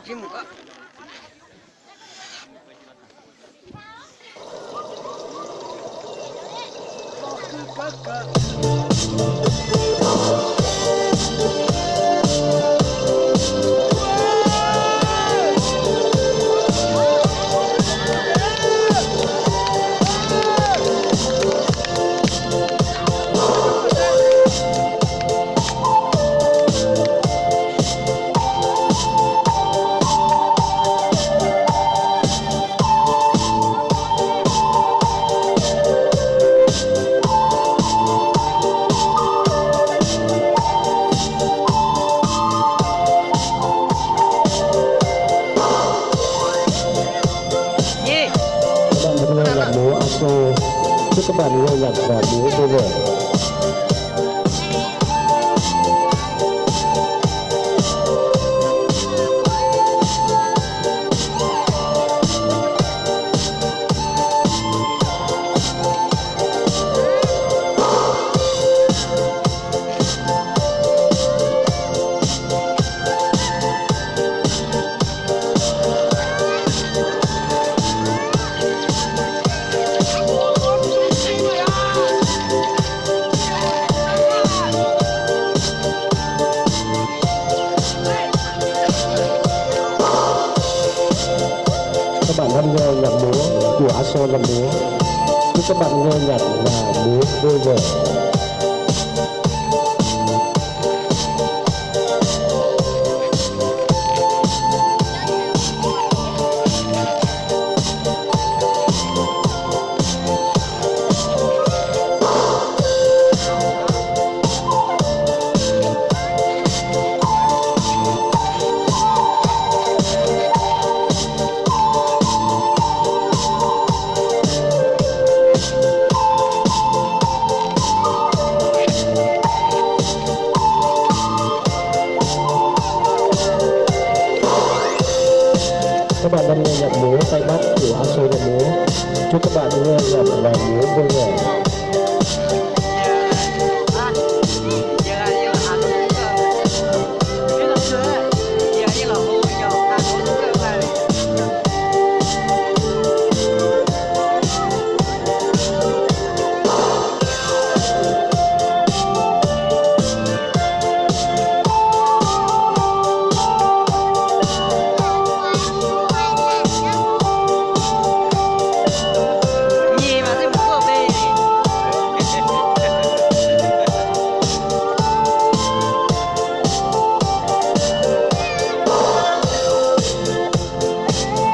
Các bạn nghe nhạc múa Aso, chúc các bạn nghe nhạc và múa vui vẻ. Các bạn đang nghe nhạc múa của Aso Dam Múa. Chúc các bạn nghe nhạc và múa vui vẻ. Các bạn đang nghe nhạc múa Tây Bắc của Aso Dam Múa. Chúc các bạn nghe nhạc và múa vui vẻ.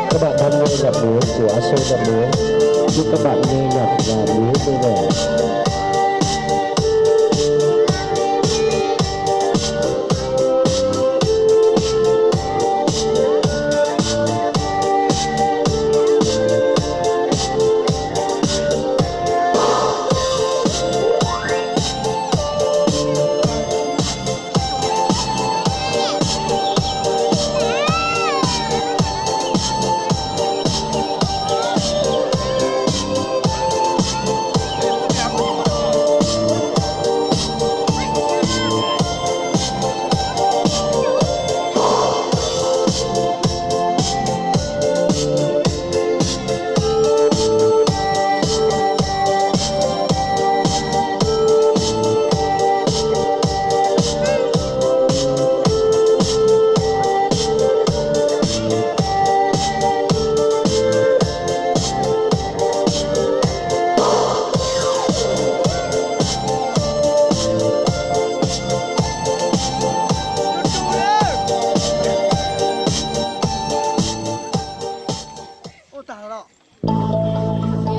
Các bạn đang nghe nhạc múa của Aso Dam Múa. Chúc các bạn nghe nhạc và múa vui vẻ.